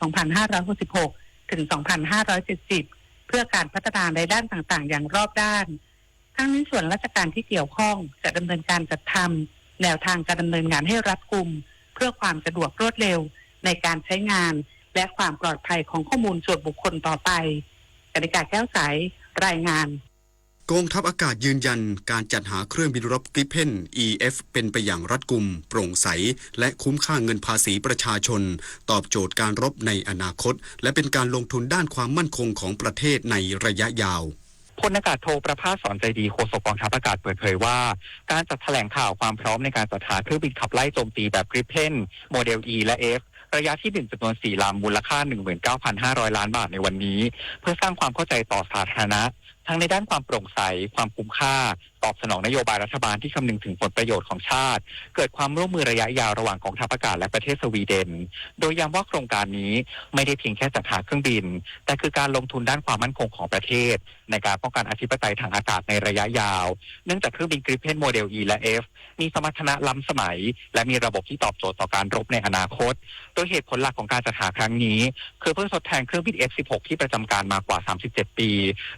สองพันห้าร้อยหกสิบหก ถึง สองพันห้าร้อยเจ็ดสิบ เพื่อการพัฒนาในด้านต่างๆ อย่างรอบด้าน ทั้งนี้ส่วนราชการที่เกี่ยวข้องจะดำเนินการจัดทำแนวทางการดำเนินงานให้รัดกุม เพื่อความสะดวกรวดเร็วในการใช้งาน และความปลอดภัยของข้อมูลส่วนบุคคลต่อไป กนิกา แก้วใส รายงาน กองทัพอากาศยืนยันการจัดหาเครื่องบินรบ Gripen อี เอฟ เป็นไปอย่างรัดกุม โปร่งใส และคุ้มค่าเงินภาษีประชาชน ตอบโจทย์การรบในอนาคต และเป็นการลงทุนด้านความมั่นคงของประเทศในระยะยาว พลอากาศโท ประภาส สอนใจดี โฆษกกองทัพอากาศเปิดเผยว่า การจัดแถลงข่าวความพร้อมในการจัดหาเครื่องบินขับไล่โจมตีแบบ Gripen โมเดล E และ F ระยะที่ หนึ่ง จำนวน สี่ ลำ มูลค่า หนึ่งหมื่นเก้าพันห้าร้อยล้านบาทในวันนี้ เพื่อสร้างความเข้าใจต่อสาธารณะ ทั้งในด้านความโปร่งใส ความคุ้มค่า ตอบสนองนโยบายรัฐบาลที่คำนึงถึงผลประโยชน์ของชาติ เกิดความร่วมมือระยะยาวระหว่างกองทัพอากาศและประเทศสวีเดน โดยย้ำว่าโครงการนี้ไม่ได้เพียงแค่จัดหาเครื่องบิน แต่คือการลงทุนด้านความมั่นคงของประเทศ ในการป้องกันอธิปไตยทางอากาศในระยะยาว เนื่องจากเครื่องบิน Gripen โมเดล E และ F มีสมรรถนะล้ำสมัย และมีระบบที่ตอบโจทย์ต่อการรบในอนาคต โดยเหตุผลหลักของการจัดหาครั้งนี้ คือเพื่อทดแทนเครื่องบิน F สิบหก ที่ประจำการมากว่า สามสิบเจ็ด ปี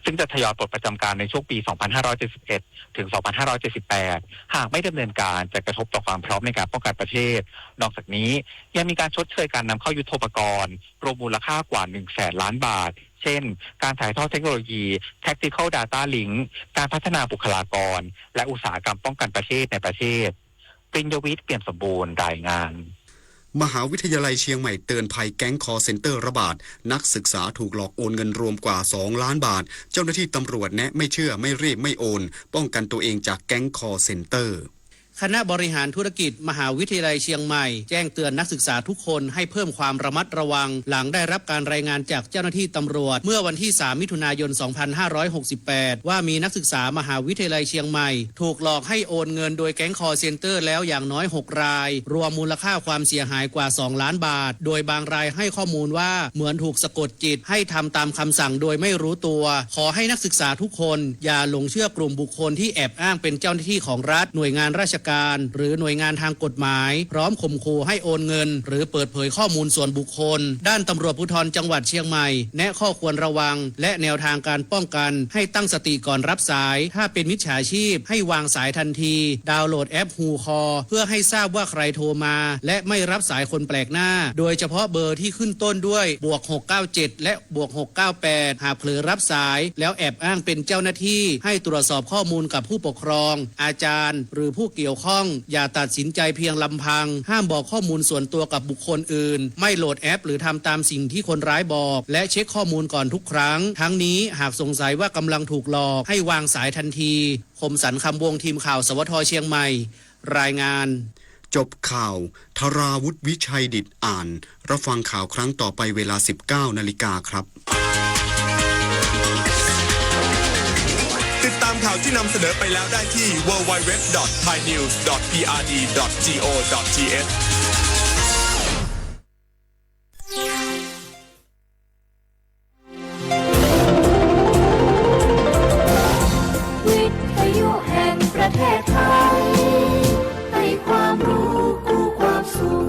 ซึ่งจะทยอยปลดประจำการในช่วงปี สองพันห้าร้อยเจ็ดสิบเอ็ด ถึง สองพันห้าร้อยเจ็ดสิบแปด หากไม่ดำเนินการจะกระทบต่อความพร้อมในการป้องกันประเทศ นอกจากนี้ยังมีการชดเชยการนำเข้ายุทโธปกรณ์ รวมมูลค่ากว่า หนึ่งแสนล้านบาท เช่น การถ่ายทอดเทคโนโลยี Tactical Data Link การพัฒนาบุคลากร และอุตสาหกรรมป้องกันประเทศในประเทศ ปิญญวิทย์ เปี่ยมสมบูรณ์ รายงาน มหาวิทยาลัยเชียงใหม่เตือนภัยแก๊ง call center ระบาด นักศึกษาถูกหลอกโอนเงินรวมกว่า สองล้านบาท เจ้าหน้าที่ตำรวจแนะไม่เชื่อ ไม่รีบ ไม่โอน ป้องกันตัวเองจากแก๊ง call center คณะบริหารธุรกิจมหาวิทยาลัยเชียงใหม่แจ้งเตือนนักศึกษาทุกคนให้เพิ่มความระมัดระวัง หลังได้รับการรายงานจากเจ้าหน้าที่ตำรวจเมื่อวันที่ สาม มิถุนายน สองพันห้าร้อยหกสิบแปด ว่ามีนักศึกษามหาวิทยาลัยเชียงใหม่ถูกหลอกให้โอนเงินโดยแก๊ง call center แล้วอย่างน้อย หก ราย รวมมูลค่าความเสียหายกว่า สอง ล้านบาท โดยบางรายให้ข้อมูลว่าเหมือนถูกสะกดจิตให้ทำตามคำสั่งโดยไม่รู้ตัว ขอให้นักศึกษาทุกคนอย่าหลงเชื่อกลุ่มบุคคลที่แอบอ้างเป็นเจ้าหน้าที่ของรัฐ หน่วยงานราชการ หรือหน่วยงานทางกฎหมาย พร้อมข่มขู่ให้โอนเงิน หรือเปิดเผยข้อมูลส่วนบุคคล ด้านตำรวจภูธรจังหวัดเชียงใหม่ แนะข้อควรระวัง และแนวทางการป้องกัน ให้ตั้งสติก่อนรับสาย ถ้าเป็นมิจฉาชีพให้วางสายทันที ดาวน์โหลดแอป Whocall เพื่อให้ทราบว่าใครโทรมา และไม่รับสายคนแปลกหน้า โดยเฉพาะเบอร์ที่ขึ้นต้นด้วย บวกหกเก้าเจ็ด และ บวกหกเก้าแปด หากเผลอรับสาย แล้วแอบอ้างเป็นเจ้าหน้าที่ ให้ตรวจสอบข้อมูลกับผู้ปกครอง อาจารย์ หรือผู้เกี่ยวข้อง อย่าตัดสินใจเพียงลำพัง ห้ามบอกข้อมูลส่วนตัวกับบุคคลอื่น ไม่โหลดแอป หรือทำตามสิ่งที่คนร้ายบอก และเช็คข้อมูลก่อนทุกครั้ง ทั้งนี้หากสงสัยว่ากำลังถูกหลอก ให้วางสายทันที คมสันต์ คำวงศ์ ทีมข่าว สวท เชียงใหม่ รายงาน จบข่าว ธราวุฒิ วิชัยดิษฐอ่าน รับฟังข่าวครั้งต่อไปเวลา สิบเก้านาฬิกาครับ ติดตามข่าวที่นำเสนอไปแล้วได้ที่ ดับเบิลยู ดับเบิลยู ดับเบิลยู ดอท ไทยนิวส์ ดอท พีอาร์ดี ดอท จี โอ ดอท ที เอช วิทยุแห่งประเทศไทย ให้ความรู้คู่ความสุข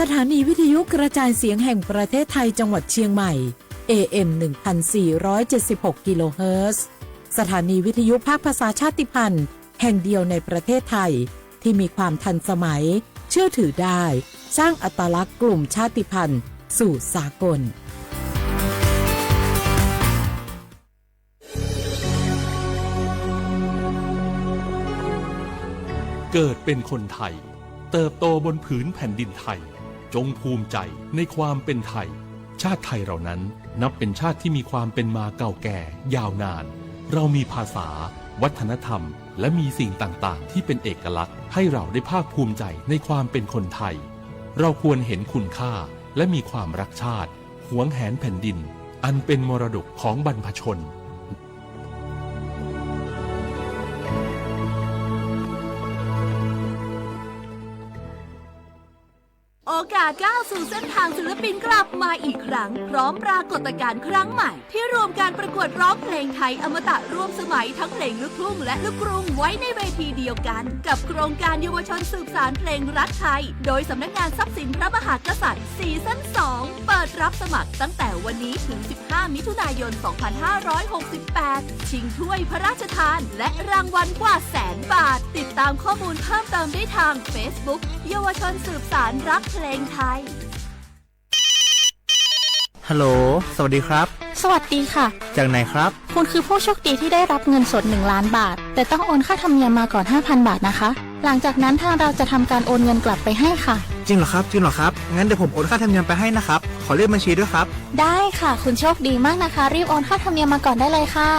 สถานีวิทยุกระจายเสียงแห่งประเทศไทยจังหวัดเชียงใหม่ เอ เอ็ม หนึ่งพันสี่ร้อยเจ็ดสิบหก กิโลเฮิรตซ์ สถานีวิทยุภาคภาษาชาติพันธุ์แห่งเดียวในประเทศไทย ที่มีความทันสมัย เชื่อถือได้ สร้างอัตลักษณ์กลุ่มชาติพันธุ์สู่สากล เกิดเป็นคนไทย เติบโตบนผืนแผ่นดินไทย จงภูมิใจในความเป็นไทย ชาติไทยเรานั้นนับเป็นชาติที่มีความเป็นมาเก่าแก่ยาวนาน เรามีภาษา วัฒนธรรม และมีสิ่งต่างๆ ที่เป็นเอกลักษณ์ให้เราได้ภาคภูมิใจในความเป็นคนไทย เราควรเห็นคุณค่าและมีความรักชาติ หวงแหนแผ่นดิน อันเป็นมรดกของบรรพชน อ โอกาสก้าวสู่เส้นทางศิลปินกลับมาอีกครั้ง พร้อมปรากฏการณ์ครั้งใหม่ ที่รวมการประกวดร้องเพลงไทยอมตะร่วมสมัยทั้งเพลงลูกทุ่งและลูกกรุงไว้ในเวทีเดียวกัน กับโครงการเยาวชนสืบสานเพลงรักไทย โดยสำนักงานทรัพย์สินพระมหากษัตริย์ ซีซั่น สอง เปิดรับสมัครตั้งแต่วันนี้ถึง สิบห้า มิถุนายน สองพันห้าร้อยหกสิบแปด ชิงถ้วยพระราชทาน และรางวัลกว่าแสนบาท ติดตามข้อมูลเพิ่มเติมได้ทาง Facebook เยาวชนสืบสานรักเพลงไทย ฮัลโหล สวัสดีครับ สวัสดีค่ะ จากไหนครับ คุณคือผู้โชคดีที่ได้รับเงินสดหนึ่งล้านบาท แต่ต้องโอนค่าธรรมเนียมมาก่อนห้าพันบาทนะคะ หลังจากนั้นทางเราจะทำการโอนเงินกลับไปให้ค่ะ จริงเหรอครับ จริงเหรอครับ งั้นเดี๋ยวผมโอนค่าธรรมเนียมไปให้นะครับ ขอเลขบัญชีด้วยครับ ได้ค่ะ คุณโชคดีมากนะคะ รีบโอนค่าธรรมเนียมมาก่อนได้เลยค่ะ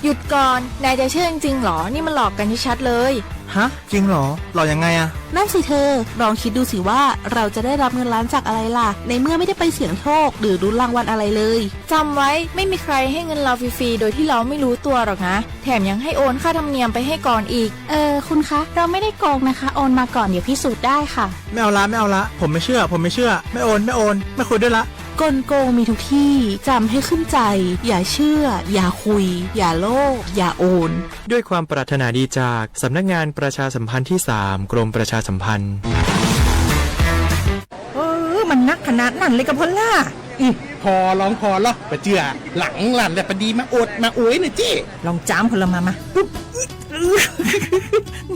หยุดก่อน นายจะเชื่อจริงๆหรอ นี่มันหลอกกันชัดๆเลย ฮะ จริงเหรอ หลอกยังไงอะ นั่นสิเธอ ลองคิดดูสิว่าเราจะได้รับเงินล้านจากอะไรล่ะ ในเมื่อไม่ได้ไปเสี่ยงโชคหรือลุ้นรางวัลอะไรเลย จำไว้ ไม่มีใครให้เงินเราฟรีๆโดยที่เราไม่รู้ตัวหรอกนะ แถมยังให้โอนค่าธรรมเนียมไปให้ก่อนอีก เออ คุณคะ เราไม่ได้โกงนะคะ โอนมาก่อน เดี๋ยวพิสูจน์ได้ค่ะ ไม่เอาละ ไม่เอาละ ผมไม่เชื่อ ผมไม่เชื่อ ไม่โอน ไม่โอน ไม่คุยด้วยละ กลโกงมีทุกที่ จำให้ขึ้นใจ อย่าเชื่อ อย่าคุย อย่าโลภ อย่าโอน ด้วยความปรารถนาดีจากสำนักงานประชาสัมพันธ์ที่สาม กรมประชาสัมพันธ์ เออ มันนักขนาดนั้นเลยกะพอลล่า อืม พอลองพอลอปะเจือ หลังหลั่นแหละปะดีมาอวดมาอวยนะเจ้ ลองจามพอลมามาปุ๊บ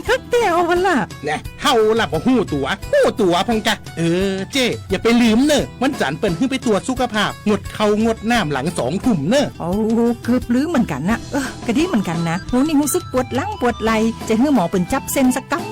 นักแต่เอาพอลล่า แน่ เฮาล่ะบ่ฮู้ตั๋ว ฮู้ตั๋วพองกะ เออ เจ้ อย่าไปลืมเนอะ วันจันทร์เปิ้นหื้อไปตรวจสุขภาพ งดข้าวงดน้ำหลังสองทุ่มเนอะ โอ้ เกือบลืมเหมือนกันนะ เออ กะดีเหมือนกันนะ โห นี่รู้สึกปวดหลังปวดไหล่ จะหื้อหมอเปิ้นจับเส้นสักกำ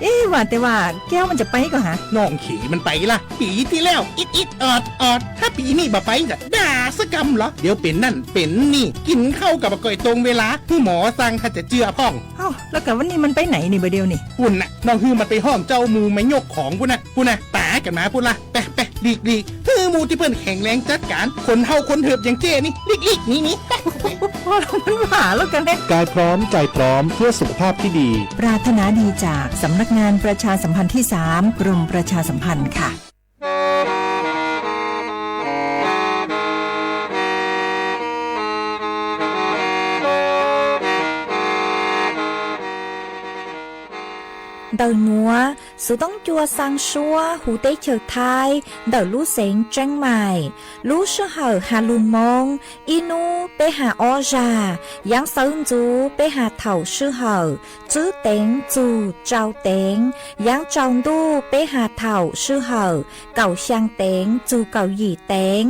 เอ๊ะ ว่าแต่ว่าแก้วมันจะไปก่อหา น้องเขยมันไปละ ปีที่แล้วอิดอิดออดออด ถ้าปีนี้บ่ไปจะด่าสักกำเหรอ เดี๋ยวเป็นนั่นเป็นนี่ กินข้าวกับบ่ก่อยตรงเวลา หื้อหมอสั่งถ้าจะเจือพ่อง เอ้า แล้วกะวันนี้มันไปไหนนี่บ่าเดียวนี่ ปุ้นน่ะ น้องหื้อมันไปห้องเจ้าหมู่มายกของปุ้นน่ะ ปุ้นน่ะ ป๋ากันมาปุ้นละ ไปไปหลีกหลีก หื้อหมู่ตี้เปิ้นแข็งแรงจัดการ คนเฒ่าคนเถิบอย่างเจ้นี่หลีกหลีกหนีหนี พอลล่ามันหาแล้วกันแน่ กายพร้อมใจพร้อมเพื่อสุขภาพที่ดี ปรารถนาดีจากสำนักงานประชาสัมพันธ์ที่สาม กรมประชาสัมพันธ์ค่ะ Ntawm nuav, Xuv Toob Cua xaa suab huv teb chaws Thaib ntawm lub xeev Tseeb Maim. Lub sij hawm has lug Moob, ib nub peb has ob zag, yaav xawv ntxuv peb has thaum sij hawm tswb teev txug tsau teev, yaav tsau ntuj peb has thaum sij hawm kaum xyaa teev txug kaum yim teev.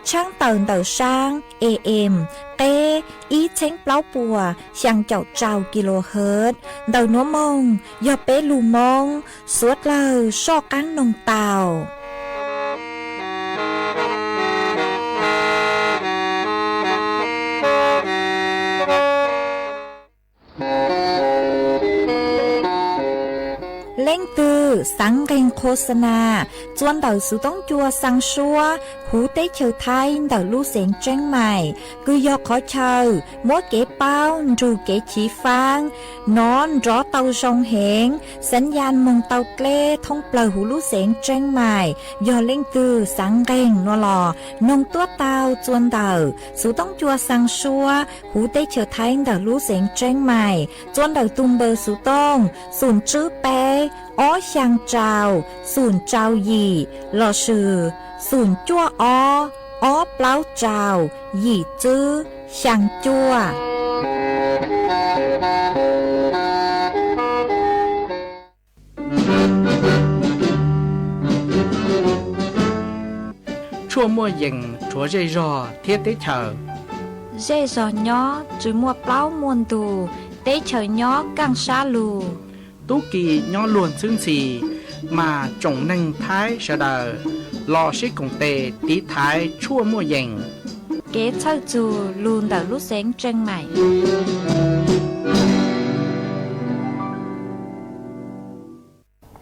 Tshaab tawm ntawm saab A M qeb ib txheeb plaub puas xyaa caum rau kilohertz. Ntawm nuav moog yog peb lug Moob, suav dlawg soj qaab noog tau. Leej twg xaav nqeeg qho xa na txua ntawm Xuv Toob Cua xaa suab huv teb chaws Thaib ntawm lub xeev Tseeb Maim, kws yog qhov chaw muab kev paub nrug kev chiv faab. Nov nrov tau zoo heev, xaav yaj moog tau dleb thoob plawg huv lub xeev Tseeb Maim. Yog leej twg xaav nqeeg nuav los noog tuab tau txua ntawm Xuv Toob Cua xaa suab huv teb chaws Thaib ntawm lub xeev Tseeb Maim, txua ntawm tug npawb Xuv Toob xoom tswb peb ob xyaa rau xoom rau yim lossis xoom cuaj ob ob plaub rau yim tswb xyaa cuaj. ชั่วมั่วเหย่ง rhuav zej zog thiab teb chaws. Zej zog nyob tsi muaj plaub muaj ntug, teb chaws nyob kaaj sab lug. Tub ki nyob luag ntxhwb ntxhi, mas tsoom neeg Thaib sawv daws los sib koom tes tiv thaiv tshuaj muaj yees. Kev txhawj txug lug ntawm lub xeev Tseeb Maim.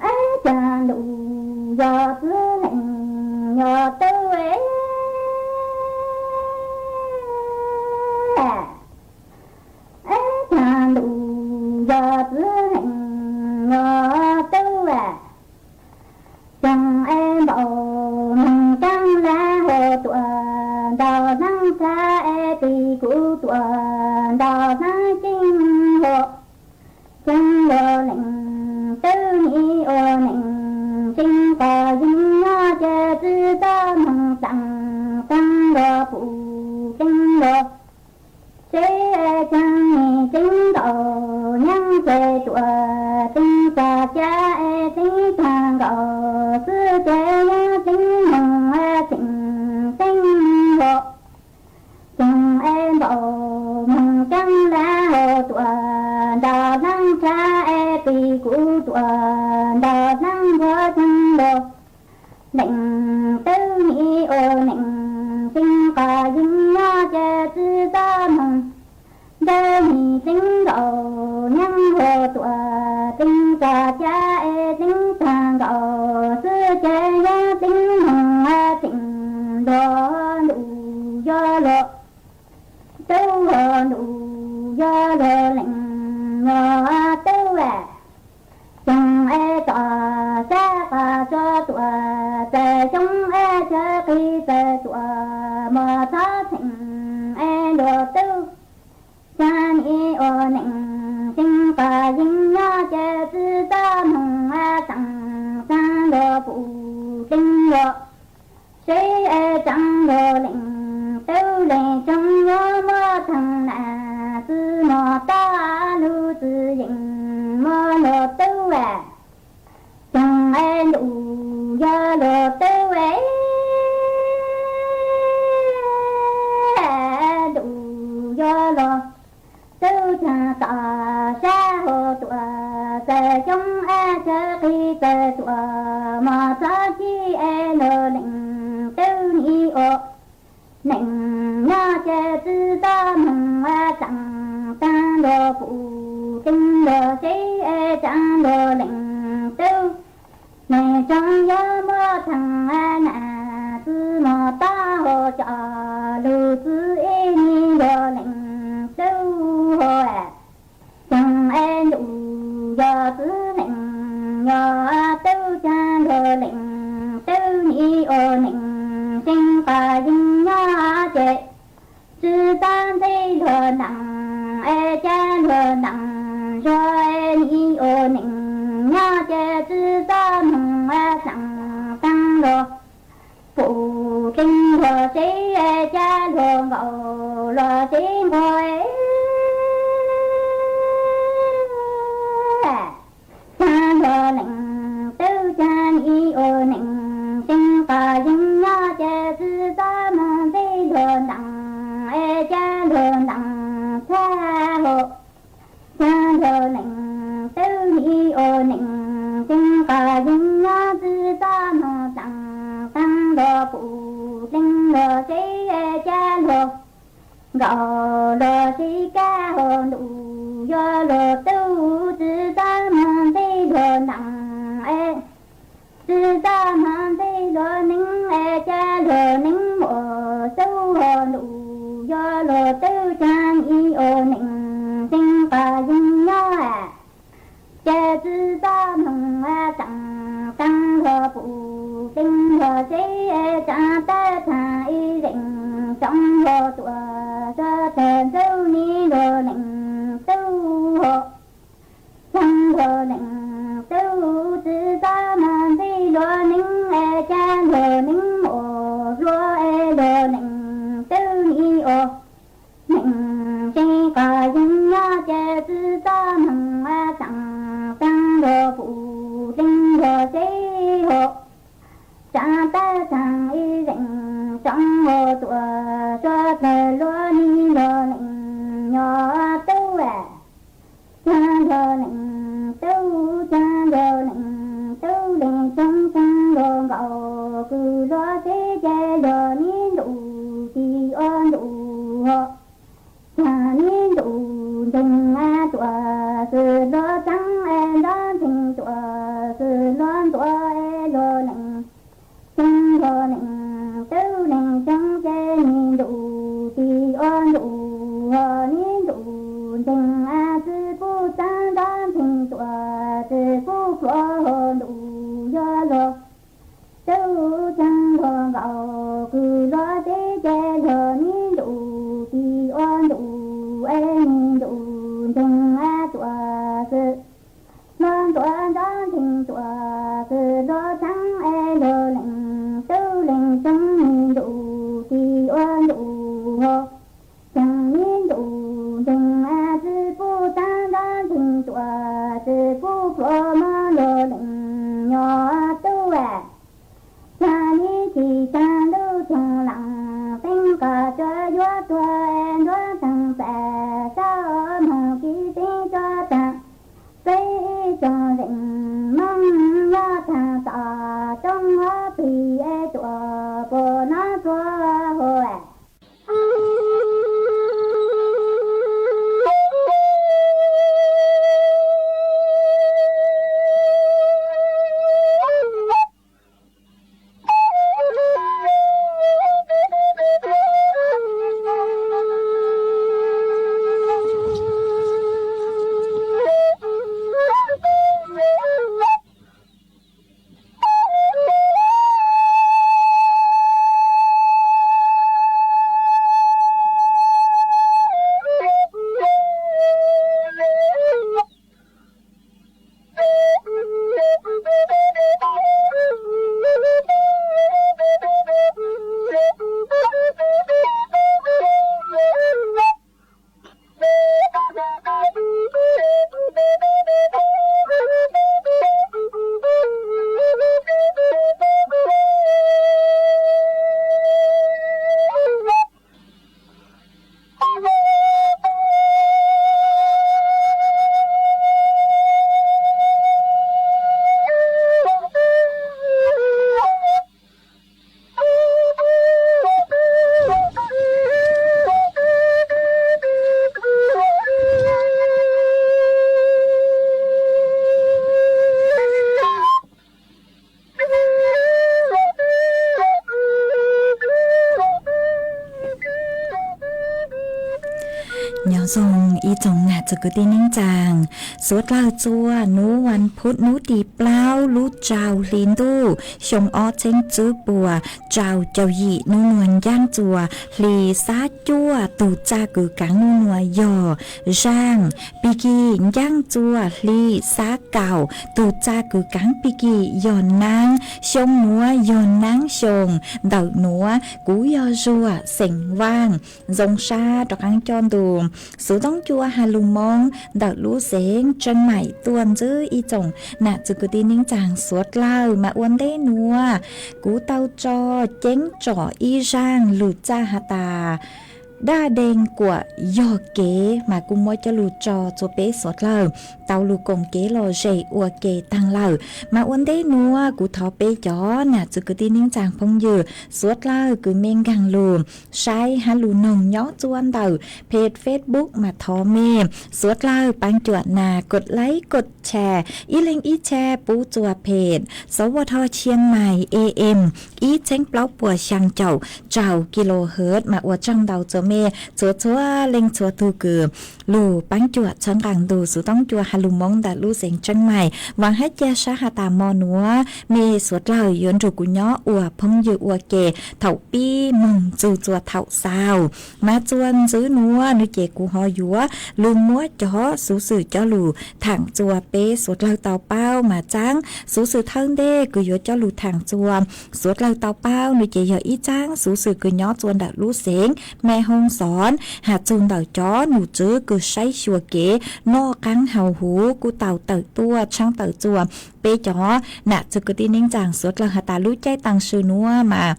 Eb cag ntuj yog txwv leej yog tub, eb cag ntuj yog txwv leej yog tub, xyoo eb npaum Ib ua neej tseeb qos yeej nyob ces tsi txaj moog tsaam taag nrho puj dleej lug. Seb caag nwg tseeb nkaus nyaab ces tuam tseeb txag ca es tseeb tag nkaus xwb ces yog tseeb moog tseem tseeb lug. Caag es npaum moog caab lab hau tuam ntaus dlaab tshab es pis kuv tuam ntaus dlaab npua caag lug. Leej twg ib ua neej tseeb qos yeej nyob ces tsi txaj moog ntawd nwg tseeb nkaus nyaab hau tuam tseeb txag ca es tseeb tag nkaus xwb ces yog tseeb moog tseem lug ntuj yog lug tub hau ntuj yog lug leej yog tub. Caag es tom sab qas tsuag tuam txawg xyoob es chaw qis txawg tuam mos txhob txheem es lug tub. Caag ib ua neej tseeb qos yeej nyob ces tsi txaj moog tsaam taag lug puj dleej lug. Seb es tsaam lug leej tub leej tsoom yuav muaj thaag nam tsi mos tag lug tsi yeej muaj lug tub. Caag es ntuj yog lug tub, ntuj yog lug tub caag tom sab hau tuam txawg xyoob es chaw qis txawg tuam mos txhob ci es lug leej tub ib ua neej nyob ces tsi txaj moog tsaam taag lug puj dleej lug seb es tsaam lug leej tub leej tsoom yuav muaj thaag nam tsi mos tag hau coj lug tsi ib nim lug leej tub hau. Caag es ntuj yog tsi leej yog tub caag lug leej tub ib ua neej tseeb qos yeej nyob ces tsi txaj ntxeb lug ntaag es ca lug ntaag zug es ib ua neej nyob ces tsi txaj moog tsaam taag lug puj dleej lug seb ca lug nkaus lug seb nquag caag lug leej tub caag ib ua neej tseeb qos yeej nyob ces tsi txaj moog ntxeb lug ntaag es ca lug ntaag txhab hau. Caag lug leej tub ib ua neej tseeb qos yeej nyob tsi txaj moog tsaam taag lug puj dleej lug seb ca lug nkaus lug seb kab hau ntuj yog lug tub tsi txaj moog ntxeb lug ntaag es tsi txaj moog ntxeb lug neeb es ca lug neeb ua xub hau ntuj yog lug tub caag ib ua neej tseeb qos yeej nyob ces tsi txaj moog tsaam taag lug puj dleej lug seb tsaam tawg thaag ib zeej tsoom hau tuam suav tawg ntxub nim lug leej tub hau. Caag lug leej tub tsi txaj moog ntxeb lug neeb es ca lug neeb ua luag es lug leej tub ib ua neej tseeb qos yeej nyob ces tsi txaj moog tsaam taag lug puj dleej lug seb hau. Tsaam tawg thaag ib zeej tsoom hau tuam suav tawg luag nim lug leej yog tub. Caag lug leej tub caag lug leej tub leej tsoom caag lug nkaus kws luag seb ces lug nim ntuj tig ua ntuj hau. Caag nim ntuj nteeg tuam xwb luag tsaam es nrov nteeg tuam xwb luag ntuav es lug leej tub lug leej tub leej tsoom ces nim ntuj tig ua ntuj hau nim ntuj nteeg tsi pub tsaam nrov nteeg tuam tsi pub pluav hau ntuj yog lug tub caag lug nkaus kws luag seb ces lug nim ntuj tig ua ntuj es nim ntuj nteeg tuam xwb luag ntuav nrov nteeg Leej nyuag tub, tag li tsis tag ntuj txoog lees teeb kos tsuas yuav tuag nruab teeg txais sab moog kis teb tsuas taag. Peb ib tsoom zeej Moob nyob taag tom roob hov plig tuam puas nov txhua hua. Nyob zoo ib tsoom nam txiv kwv tij neej tsaa, suav dlawg txua nub vas phuv nub tim plaub lub rau hli ntuj xyoo ob txheeb tswb puas rau caum yim nub nuav ncaaj txua hli xab cuaj tug txaj kws kaav nub nuav yog zaaj, pig kig ncaaj txua hli xab kaum tug txaj kws kaav pig kig yog naab, xyoo nuav yog naab xyoo, ntawm nuav kuv yog Zuag xeem Vaaj, zoo sab rov qaab coj ntu xuv toob cua has lug Moob ntawm lub xeev Tseeb Maim tuaj ntsib ib tsoom nam txiv kwv tij neej tsaa suav dlawg. Mas ua ntej nuav kuv tau tso ceeb tsom ib zaaj lug txaj has tas daj dee kuam yog kev, mas kuj muab coj lug tso txua peb suav dlawg tau lug koom kev lom zem ua ke taag lawm. Mas ua ntej nuav kuv thov peb cov nam txiv kwv tij neej tsaa phooj ywg suav dlawg kws mej nkaag lug saib hab lug noog nyob txua ntawm peg Facebook mas thov mej suav dlawg paab cuam nas kod like kod share, ib leeg ib share pub txua peg Sov Vaj Thoj Chiang Mai A M ib txheeb plaub puas xyaa caum rau kilohertz. Mas ua tsaug ntau txua mej txhua txhua leej txhua tug kws lug paab cuam txhawb nqaa ntu xuv toob cua has lug Moob ntawm lub xeev Tseeb Maim. Vaam hab ca sab has tas mo nuav mej suav dlawg yuav nrug kuv nyob ua phooj ywg ua ke thaum pib moog txug txua thaum xaus. Mas txua ntxiv nuav nwg ces kuv ho yuav lug muab cov xuv xwm coj lug thaam txua peb suav dlawg tau paub. Mas txaab xuv xwm thawj ntej kws yuav coj lug thaam txua suav dlawg tau paub nwg ces yog ib txaab xuv xwm kws nyob txua ntawm lub xeev Mej Hooj Xov, has txug ntawm cov num tswv kws saib xyuas kev noj qaab haus huv kuj tau tawm tuaj tshaab tawm txua peb cov nam txiv kwv tij neej tsaa suav dlawg has tas lub caij taam sim nuav mas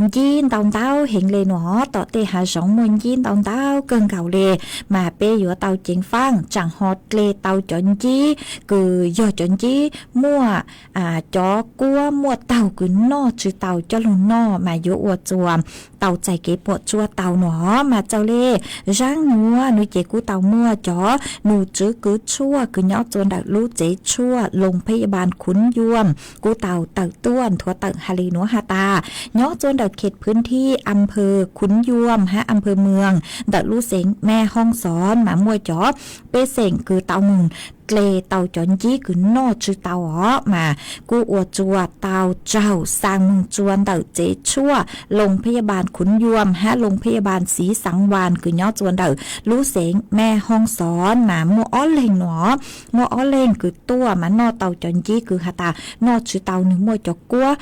ncib ntau ntau heev le nuav, tom tej hav zoov muaj ncib ntau ntau kawg nkaus le. Mas peb yuav tau ceev faaj tsaam ho dle tau cov ncib kws yog cov ncib muaj cov kuab muaj taug kws noj tsi tau coj lug noj mas yuav ua txua tau txais kev puam tsuaj tau nuav. Mas txawm le zaab nuav nwg ces kuj tau muaj cov num tswv kws tshuaj kws nyob txua ntawm lub tsev tshuaj Loos Phab Yaj Npaas Khuv Yuam kuj tau tawm tuaj nthuav tawm has le nuav has tas nyob txua ntawm khem phwv thib am phawv Khuv Yuam hab am phawv Mws ntawm lub xeev Mej Hooj Xov mas muaj cov pej xeem kws tau moog dle tau cov ncib kws noj tsi tau os mas kuj ua txua tau raug xaa moog txua ntawm tsev tshuaj Loos Phab Yaj Npaas Khuv Yuam hab Loos Phab Yaj Npaas Xiv Xaav Vaas kws nyob txua ntawm lub xeev Mej Hooj Xov mas muaj ob leeg nuav, muaj ob leeg kws tuaj mas noj tau cov ncib kws has tas noj tsi tau, nwg muaj cov kuab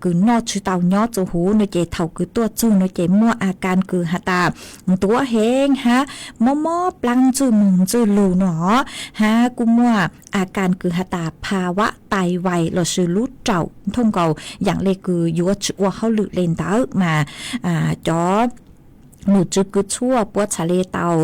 kws noj tsi tau nyob txua huv nuav ces thaum kws tuaj txug nuav ces muaj a kas kws has tas ntuav heev hab mob mob plaab ntxwg moog ntxwg lug nuav hab kuj muaj a kas kws has tas pha vam tais vais lossis lub raum thooj nkaus yaam le kws yuav tsi ua hauj lwm le ntawd mas cov num tswv kws tshuaj puab txhad le tau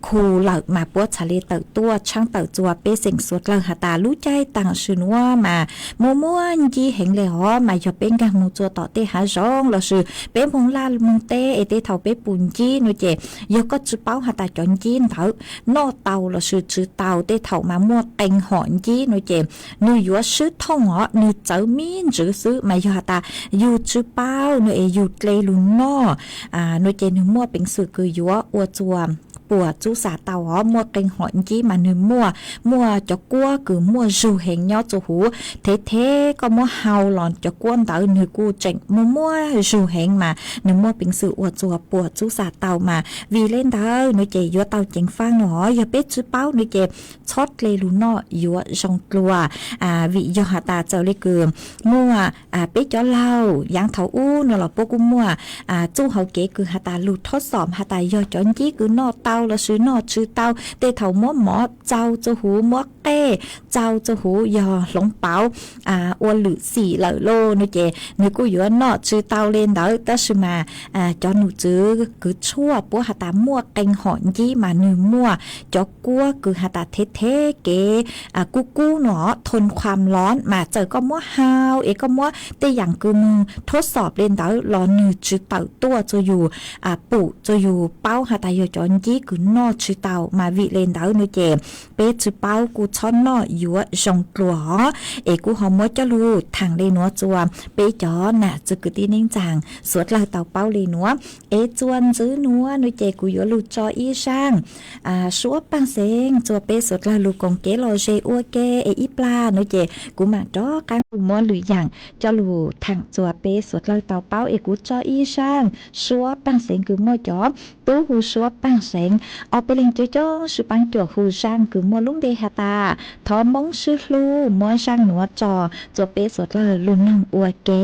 khu lawm mas puab txhad le tawm tuaj tshaab tawm txuas peb xeem suav dlawg has tas lub caij taam sim nuav mas muaj muaj ncib heev le hov mas yog peb nkaag moog txua tom tej hav zoov lossis peb moog laj moog teb es tej thaum peb pum ncib no ces yog koj tsi paub has tas cov ncib ntawd noj tau lossis tsi tau tej thaum mas muaj qee hom ncib no ces nwg yuav swb thooj os, nwg txawv mib ntswv xwb mas yog has tas yug tsi paub no es yug dle lug noj no ces nwg muaj peev xwm kws yuav ua txuas puas txub xa tau os. Muaj qee hom ncib mas nwg muaj, muaj cov kuab kws muaj zug heev nyob txua huv, thev thev koj muab hau los cov kuab ntawd nwg kuj tseem muaj muaj zug heev mas nwg muaj peev xwm ua txuas puas txub xa tau mas vim le ntawd no ces yuav tau ceev faaj no os. Yog peb tsi paub no ces txhob dle lug noj yuav zoo dlua. Vim yog has tas txawm le kws muaj peb cov laug yaav thaum ub no los puab kuj muaj txuj hauv kev kws has tas lug thob xom has tas yog cov ncib kws noj tau lossis noj tsi tau. Tej thaum muab mov txaug txua huv, muab qej txaug txua huv, yog hloov pauv ua lwm xim lawm lauj no ces nwg kuj yuav noj tsi tau le ntawd. Tab sis mas cov num tswv kws tshuaj puab has tas muaj qee hom ncib mas nwg muaj cov kuab kws has tas thev thev kev kub kub no, thon khuam los mas txawm koj muab hau es koj muab tej yaam kws moog thob xom le ntawd los nwg tsi tawm tuaj txua yug pum txua yug paub has tas yog cov ncib kws noj tsi tau mas vim le ntawd no ces peb tsi paub kuj txhob noj yuav zoo dlua os. Es kuv ho muab coj lug thaam le nuav txua peb cov nam txwv kwv tij neej tsaa suav dlawg tau paub le nuav. Es txuas ntxiv nuav no ces kuv yuav lug tso ib zaaj suab paaj xeev txua peb suav dlawg lug koom kev lom zem ua ke es ib plag no ces kuv maam rov qaab lug muab lwm yaam coj lug thaam txua peb suav dlawg tau paub. Es kuv tso ib zaaj suab paaj xeev kws muaj cov tub hu suab paaj xeev ob peb leeg coob coob sib paab cuam hu zaaj kws muaj lub npe has tas thov Moob sib hlub. Muab zaaj nuav tso txua peb suav dlawg lug noog ua ke.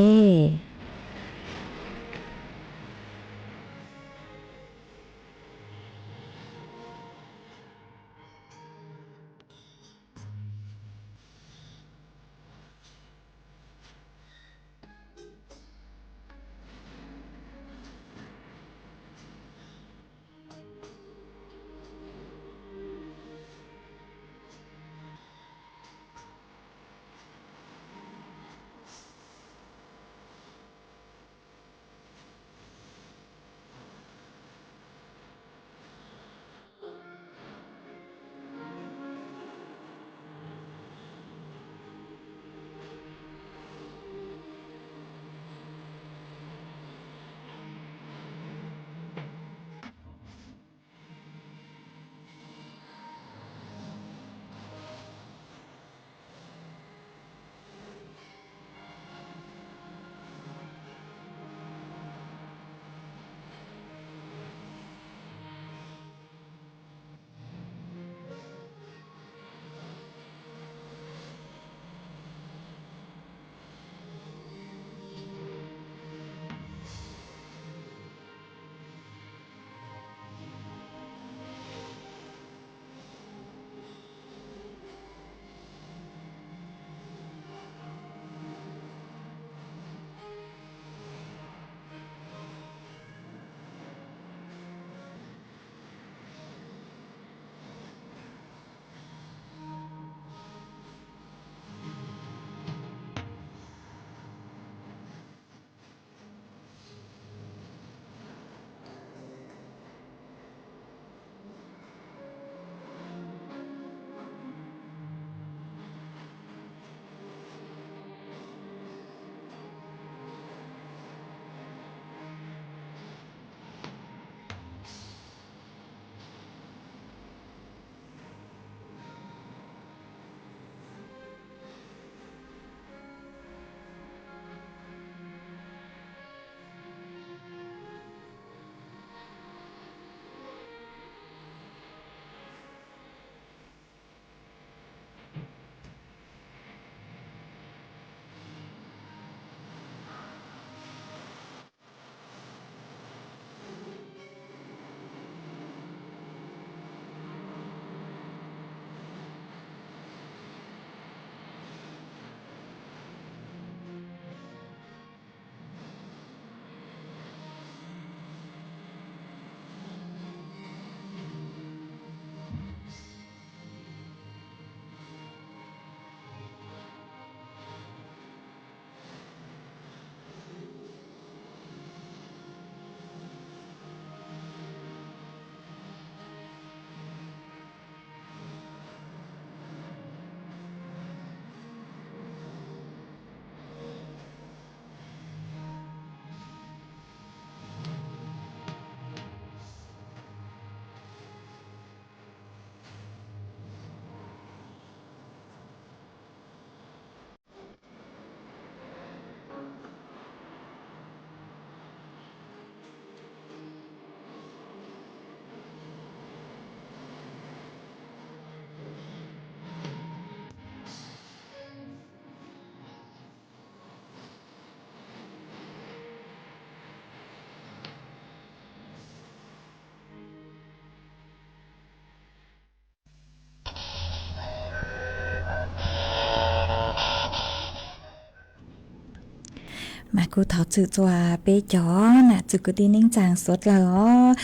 Mas kuv thov txim txuas peb cov nam txiv kwv tij neej tsaa suav dlawg os.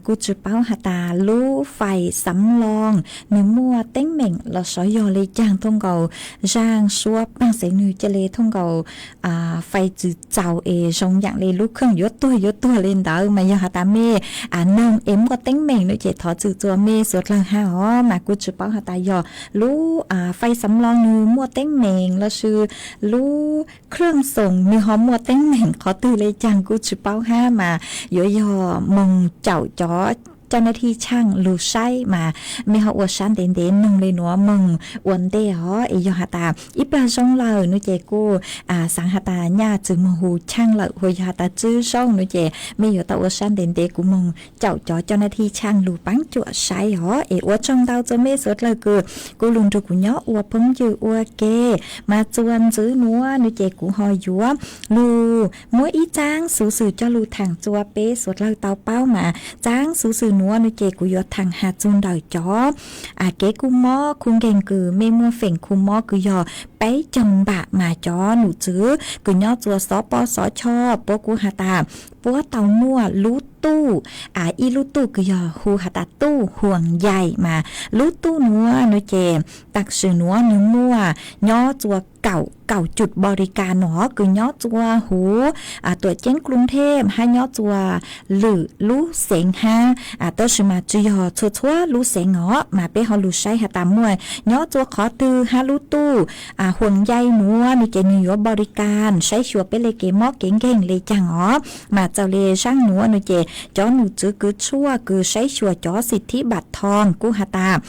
Kuv tsis paub has tas lub fais xav loo nws muaj teeb meem los xyov yog le caag thooj nkaus zaaj suab paag xeev nwg ca le thooj nkaus fais txwv txaus es zoo yaam le lub kheej yuav tuag yuav tuag le ntawd. Mas yog has tas mej noog es muaj teeb meem no ces thov txim txuas mej suav dlawg hab os. Mas kuv tsis paub has tas yog lub fais xav loo nws muaj teeb meem los sis lub kheej xoom nws ho muaj teeb meem qhov twg le caag kuv tsis paub hab. Mas yuav yog moog caum cov caj nab thij tshaaj lug saib mas mej ho ua sab ntev ntev noog le nuav moog ua ntej os. Es yog has tas ib plag zoo lawm no ces kuv xaav has tas nyaj txwm moog hu tshaaj lawm, hu yog has tas tswb zoj no ces mej yuav tau ua sab ntev ntev kuv moog caum cov caj nab thij tshaaj lug paab cuam saib os. Es ua tsaug ntau txug mej suav dlawg kws kuv lug nrug kuv nyob ua phooj ywg ua ke. Mas txuas ntxiv nuav no ces kuv ho yuav lug muab ib txaab xuv xwm coj lug thaam txug peb suav dlawg tau paub. Mas txaab xuv xwm nuav no ces kuv yuav thaam has txug ntawm cov kev kua mob kua nkeeg kws mej muaj feem kua mob kws yog peb caug npam. Mas cov num txwv kws nyob txuas xov pos xov choj puab kuj has tas puab tau muaj lub tuj, ib lub tuj kws yog hu has tas tuj huam yais. Mas lub tuj nuav no ces tam sim nuav nwg muaj nyob txuas kaum, kaum cum npaus li kas no kws nyob txuas huv tuam ceeb Kluj Thej hab nyob txuas lwm lub xeev hab. Tab sis mas tsi yog txhua txhua lub xeev os, mas peb ho lug saib has tas muaj nyob txuas qhov twg hab lub tuj huam yais nuav no ces nwg yuav npaus li kas saib xyuas peb le kev mob kev nkeeg le caag os. Mas txawm le zaaj nuav no ces cov num txwv kws tshuaj kws saib xyuas cov xim thib npam thoo kuj has tas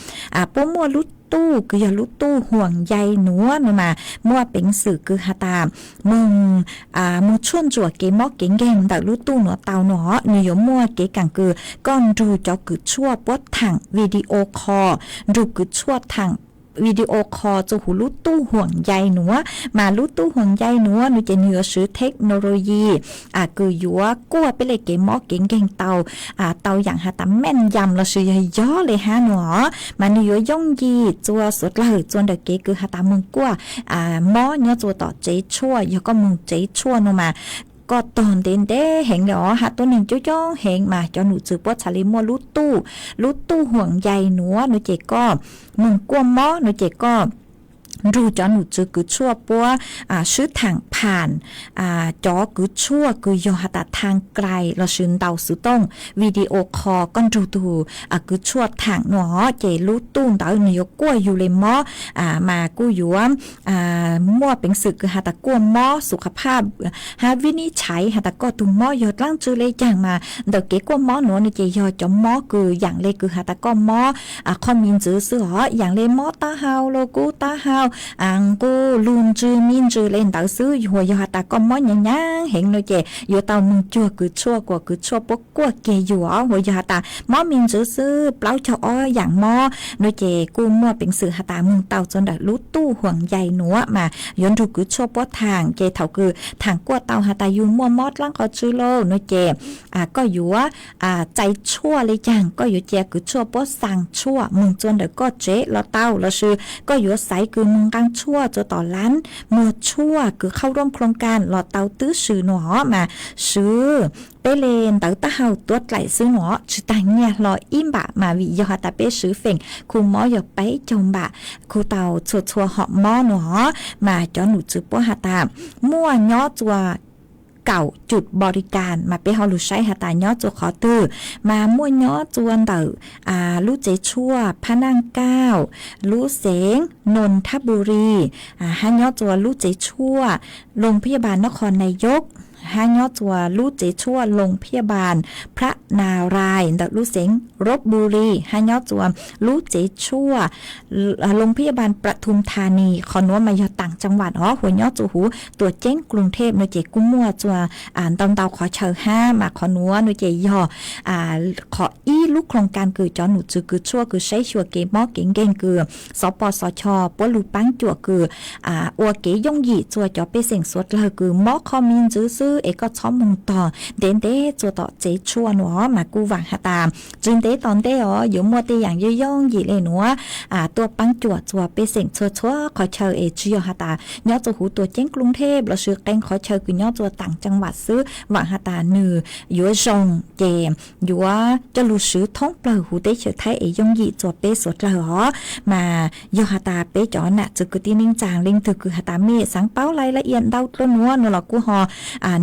puab muaj lub tuj kws yog lub tuj huam yais nuav no mas muaj peev xwm kws has tas moog, moog tshuaj ntsuam kev mob kev nkeeg ntawm lub tuj nuav tau no. Nwg yuav muaj kev kaam kws koj nrug cov kws tshuaj puab thaam video call, nrug kws tshuaj thaam video call txug huv lub tuj huam yais nuav. Mas lub tuj huam yais nuav no ces nwg yuav swv technology kws yuav kuaj peb le kev mob kev nkeeg tau, tau yaam has tas meej yam los sis yog yog le hab no. Mas nwg yuav yooj yim txuas suav dlawg txuas ntawm kev kws has tas moog kuaj mob nyob txuas tom tsev tshuaj. Yog koj moog tsev tshuaj no mas koj tog ntev ntev heev le os, has tuab neeg coob coob heev mas cov num txwv puab txhad le muaj lub tuj, lub tuj huam yais nuav no ces koj moog kuaj mob no ces koj nrug cov num txwv kws tshuaj puab swb thaam pham cov kws tshuaj kws yog has tas thaag klais los sis ntaus xuv tooj video call, koj nrug tug kws tshuaj thaam no ces lub tuj ntawd nwg yuav kuaj yug le mob, mas kuj yuav muaj peev xwm kws has tas kuaj mob xu kha phaj hab vib nib tshaiv has tas koj tug mob yog dlaab tsi le caag. Mas ntawm kev kuaj mob nuav no ces yog cov mob kws yaam le kws has tas koj mob qhov miv ntxwv xwb os, yaam le mob taub hau los kub taub hau, nqus lug ntsws mi ntsws le ntawd xwb. Huas yog has tas koj mob nyaav nyaav heev no ces yuav tau moog cuag kws tshuaj kuas kws tshuaj puab kuaj kiag yug os. Huas yog has tas mob mi ntxwv xwb, plaub caug ob yaam mob no ces kuj muaj peev xwm has tas moog tau txuas ntawm lub tuj huam yais nuav mas yuav nrug kws tshuaj puab thaam. Ces thaum kws thaam kuaj tau has tas yug muaj mob dlaab qhov tsi lauj no ces koj yuav txais tshuaj le caag, koj yuav cia kws tshuaj puab xaa tshuaj moog txuas ntawm koj tsev los tau, los sis koj yuav xaiv kws moog nqaa tshuaj txuas tom laab muag tshuaj kws khauj rooj khloos kas los tau tib si no. Mas swv peb le ntawv taub hau tuab dlaim xwb no, tsi taag nyiaj hlo ib npam mas vim yog has tas peb swv feem khu mob yog peb caug npam khu tau txhua txhua hom mob no. Mas cov num txwv puab has tas muaj nyob txuas kaum cum npaus li kas mas peb ho lug saib has tas nyob txuas qhov twg. Mas muaj nyob txuas ntawm lub tsev tshuaj Phab Naj Kauj, lub xeev Noos Thab Npus Lis, hab nyob txuas lub tsev tshuaj Loos Phaj Yaj Npas Nab Qhos Nais Yov, hab nyob txuas lub tsev tshuaj Loos Phaj Yaj Npas Phrab Nas Rais ntawm lub xeev Lab Npus Lis, hab nyob txuas lub tsev tshuaj Loos Phaj Yaj Npas Pra Thum Tha Nis. Qhov nuav mas yog taam tsang vam os, huas nyob txuas huv tuam ceeb Kluv Thej no ces kuj muaj txuas ntau ntau qhov chaw hab. Mas qhov nuav no ces yog qhov ib lub khloos kas kws cov num txwv kws tshuaj kws saib xyuas kev mob kev nkeeg kws xov pos xov chov puab lug paab cuam kws ua kev yooj yim txuas cov pej xeem suav dlawg kws mob qhov miv ntxwv xwb. xwb es koj txhob moog tog ntev ntev txua tom tsev tshuaj nuav mas kuj vaam has tas tsi ntev tom ntej os yuav muaj tej yaam yooj yooj yim le nuav tuaj paab cuam txua pej xeem txhua txhua qhov chaw es tsi yog has tas nyob txua huv tuam ceeb Kruv Ntheb lossis qee qhov chaw kws nyob txua taam caa vam xwb, vaam has tas nwg yuav zoo ces yuav coj lug swv thoob plawg huv teb chaws Thaib es yooj yim txua peb suav dlawg os. Mas yog has tas peb cov nam txwv kwv tij neej tsaa leej twg kws has tas mej xaav paub laj laj iam ntau dlua nuav no los kuj ho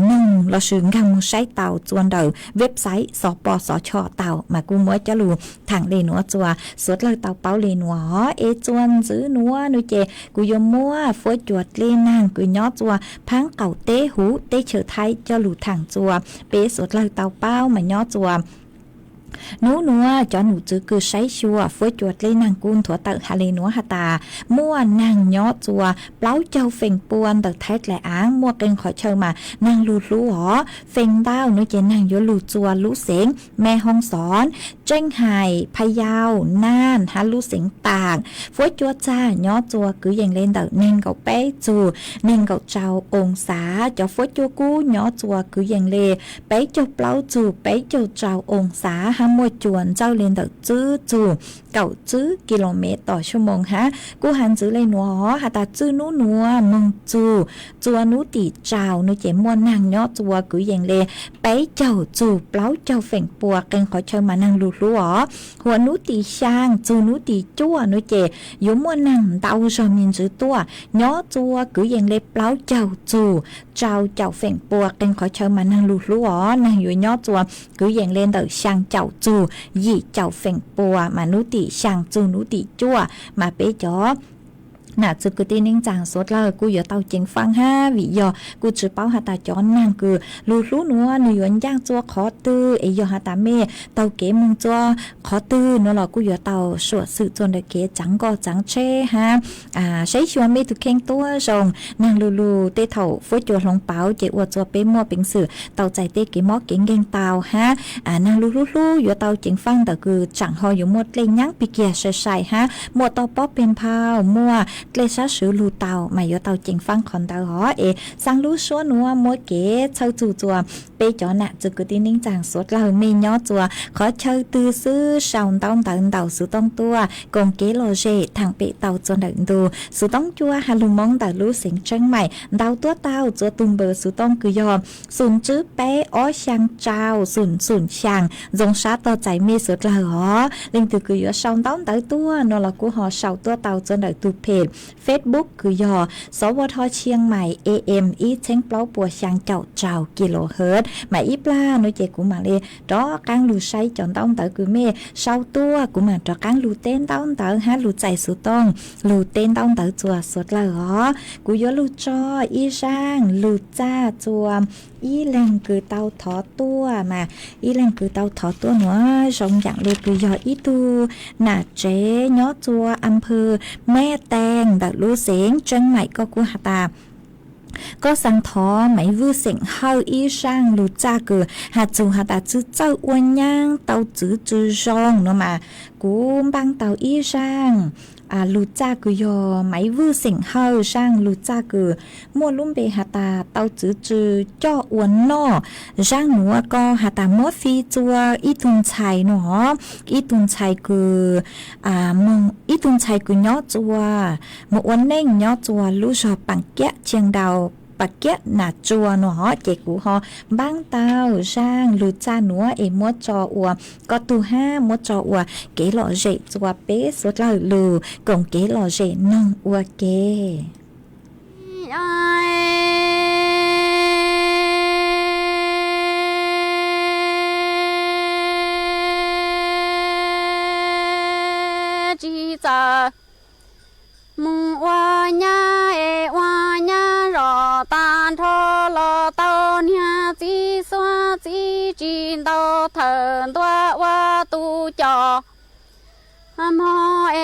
noog lossis nkaag moog saib tau txua ntawm website xov pos xov choj tau mas kuj muab coj lug thaam le nuav txua suav dlawg tau paub le nuav os. Es txua ntxwv nuav no ces kuv yuav muab fuab cua dlej naag kws nyob txua phaab qaum teb huv teb chaws Thaib coj lug thaam txua peb suav dlawg tau paub mas nyob txua nub nuav cov num txwv kws saib xyuas fuab cua dlej naag kuj nthuav tawm has le nuav has tas muaj naag nyob txua plaub caug feem pua ntawm Thaib dlaim aav, muaj qee qhov chaw mas naag lug hlub os. Feem ntau nuav ces naag yuav lug txua lub xeev Mes Hoo Xov, Tseej Hais, Pha Yau, Naj hab lub xeev Taam. Fuab cua txag nyob txua kwv yees le ntawm neeg nkaum peb txug neeg nkaum rau oo xav. Cov fuab cua kub nyob txua kwv yees le peb caug plaub txug peb caug rau oo xav hab muaj cua ntxawj le ntawm tswb txug kaum tswb ki lo mev tom xyoo moos hab. Kuj has ntxwv le nuav os has tas txwj nub nuav moog txug txua nub tim rau nuav ces muaj naag nyob txua kwv yees le peb caug txug plaub caug feem pua qee qhov chaw mas naag lug hlub os. Huam nub tim xyaa txug nub tim cuaj nuav ces yuav muaj naag ntau zog me ntsis tuaj nyob txua kwv yees le plaub caug txug rau caum feem pua qee qhov chaw mas naag lug hlub os. Naag yuav nyob txua kwv yees le ntawm xyaa caum txug yim caum feem pua mas nub tim xyaa txug nub tim cuaj mas peb cov nam txwv kwv tij neej tsaa suav dlawg kuj yuav tau ceev faaj hab vim yog kuj tsi paub has tas cov naag kws lug hlub nuav nwg yuav ncaaj txua qhov twg es yog has tas mej taug kev moog txua qhov twg nuav los kuj yuav tau suam xwm txua ntawm kev tsaav nkoj tsaav tsheb hab saib xyuas mej tug kheej tuab zoo. Naag lug lug tej thaum fuab cua hloov pauv ces ua txua peb muaj peev xwm tau txais tej kev mob kev nkeeg tau hab naag lug hlub hlub yuav tau ceev faaj ntawm kws tsaam ho yuav muaj dlej nyaav pig kiag sai sai hab muaj toj pob peg nphau muaj dlej sab swv lug tau mas yuav tau ceev faaj qhov ntawd os. Es xaa lub suab nuav muab kev txhawj txug txua peb cov nam txwv kwv tij neej tsaa suav dlawg mej nyob txua qhov chaw twg xwb sau ntaub ntawv ntaus xuv tooj tuaj koom kev lom zem thaam pem tau txua ntawm ntu xuv tooj cua has lug moo ntawm lub xeev Tseeb Maim ntaus tuaj tau txua tug npawb xuv tooj kws yog xum tswb peb ob xyaa rau xum xum xyaa. Ntxoo sab tog txais mej suav dlawg os. Leej twg kws yuav sau ntaub ntawv tuaj nuav los kuj ho sau tuaj tau txua ntawm tug phem Facebook kws yog Xov Ua Dho Tshiab Mais A M ib txheeb plaub puas xyaa caum rau kilohertz mas ib plag nuav ces kuv maam le rov qaab lug saib cov ntaub ntawv kws mej sau tuaj, kuv maam rov qaab lug teb ntaub ntawv hab lug txais xuv tooj lug teb ntaub ntawv txua suav dlawg os. Kuv yuav lug tso ib zaaj lug txaj txua ib leeg kws tau thov tuaj mas ib leeg kws tau thov tuaj nuav zoo yaam le kws yog ib tug nam tsev nyob txua a phw Meb Teeg ntawm lub xeev Tseeb Maim. Koj kuj has tas koj xaa thov Maiv Vwj Xeem Hawj ib zaaj lug txaj kws has txug has tas tsi txawj ua nyaab tau txwv tsi zoo nuav mas kuv npaaj tau ib zaaj lug txaj kws yog Maiv Vwj Xeem Hawj zaaj lug txaj kws muaj lub npe has tas tau txwv tsi coj ua noj. Zaaj nuav koj has tas muab fij txua ib tug ntxhais nuav hov, ib tug ntxhais kws ib tug ntxhais kws nyob txua moog ua neej nyob txua lub zog Paam Kiab Tshiab Dau, Paam Kiab Nas Tsua nuav hov. Ces kuv ho npaaj tau zaaj lug txaj nuav es muab tso ua koj tug hab muab tso ua kev lom zem txua peb suav dlawg lug koom kev lom zem noog ua ke. Tsis txawm mus ua nyab es ua nyab zom tag nrho los tau niag txiv xuab txiv tsis ntau thawm ntua ua tus coj. Hmo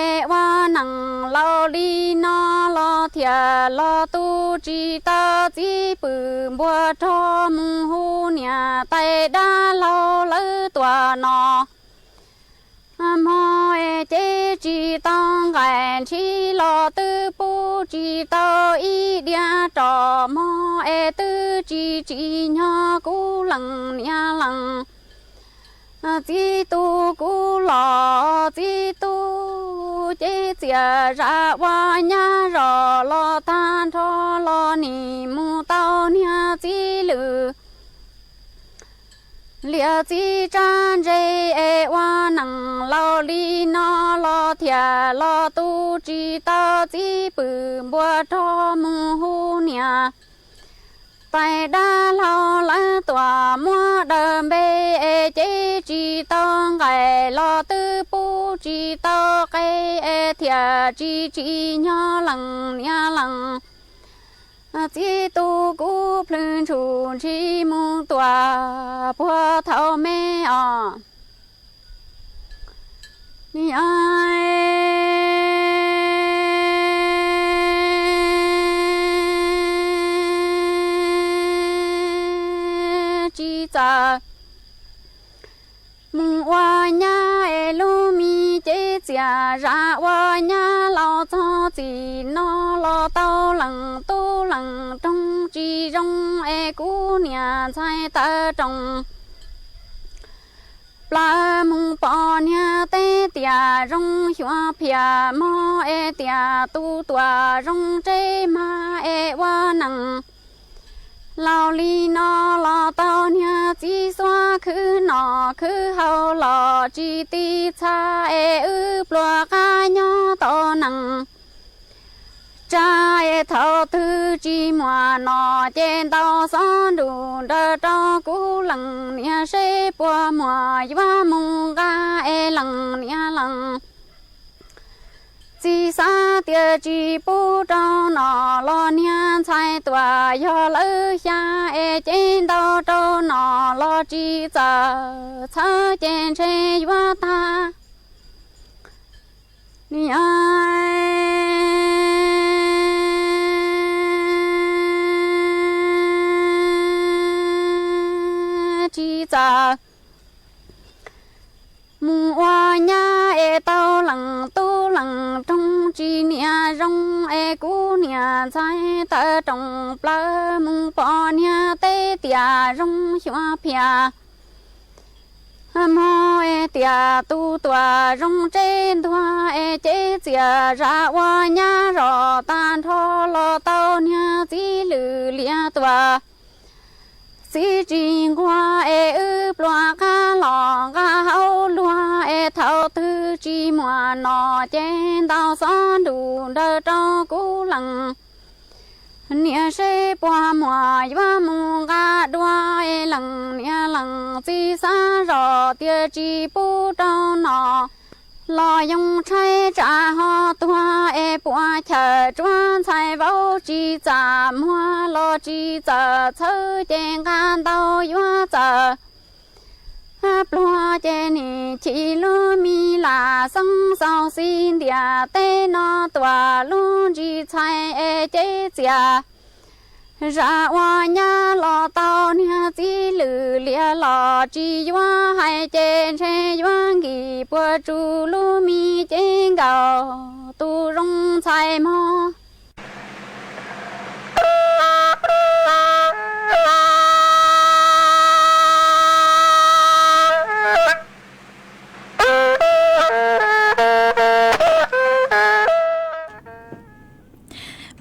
es ua neej laus li no los thiaj los tu tsis tau txiv pwm npua rog mus hu niam tais dab laug lawv tuaj no. Hmo es cev tsis tau nqaij ntshiv los twb pub tsis tau ib diav roj, hmo es twb tsis tsim nyog kuv lees niam lees. Txiv tub kuv los txiv tub cev txias zam ua nyab zos los tag nrho los nim mus tau niag txiv lwm liam txiv tsab ntse es ua neej laus li no los thiaj los tu tsis tau txiv pwm npua rog mus hu niam tais dab laug lawv tuam muab daws npe es cev tsis tau nqaij los twb pub tsis tau qe es thiaj tsis tsim nyog lees niam lees. Txiv tub kuv plhws ntshum ntshis mus tuam puag thaum me os. Tsis txawm mus ua nyab es lub me cev txias zam ua nyab laus txog txim no los tau lees tub lees roog tsis zoo es kuv niam ntxhais tawv roos plawv mus pom niag teb tias zoo xyuas phiaj mog es tias tu tuam zoo tseb mag es ua neej laus li no los tau niag txiv xuab khwv noj khwv haus los tsis tiv txha es wb pluas qab nyob tau neej tsa es thaum twg tsis muaj noj ces ntaus xob nrus nrawm rau kuv lees niam seb puas muaj yuav mus nqa es lees niam lees. Txiv xav tias tsis pub rau noj los niag ntxhais tuam yog lawv xya es cev ntau rau noj los tsis txawj txhawb ces ntshe yuav tag. Niam tsis txawj mus ua nyab es tau lees tub lees roog tsis niam zoo es kuv niam ntxhais tawv roos plawv mus pom niag teb tias zoo xyuas phiaj mog es tias tu tuam zoo tseb ntuag es cev txias zam ua nyab zos tag nrho los tau niag txiv lwm liam tuam txiv tsis nquag es wb pluas qab los nqa hauv luag es thaum twg tsis muaj noj ces ntaus xob nrus nrawm rau kuv lees niam seb puas muaj yuav mus nqa dua es lees niam lees. Txiv xav zoj tias tsis pub rau noj los yoo tshaib tsam ho tuag es puas chawm tsuav ntxhais vauv tsis txaj muag los tsis txawj txhawb ces nqa ntau yuav txawj pluag ces nim chim lub me lam xeeb xaus xi ntiam teb no tuam lub ntsis txhais es cev txias zam ua nyab los tau niag txiv lwm liam los tsis yuav hais ces ntshe yuav nkim puas tsuj lub me cev nkaus tus zoo ntxhais mog.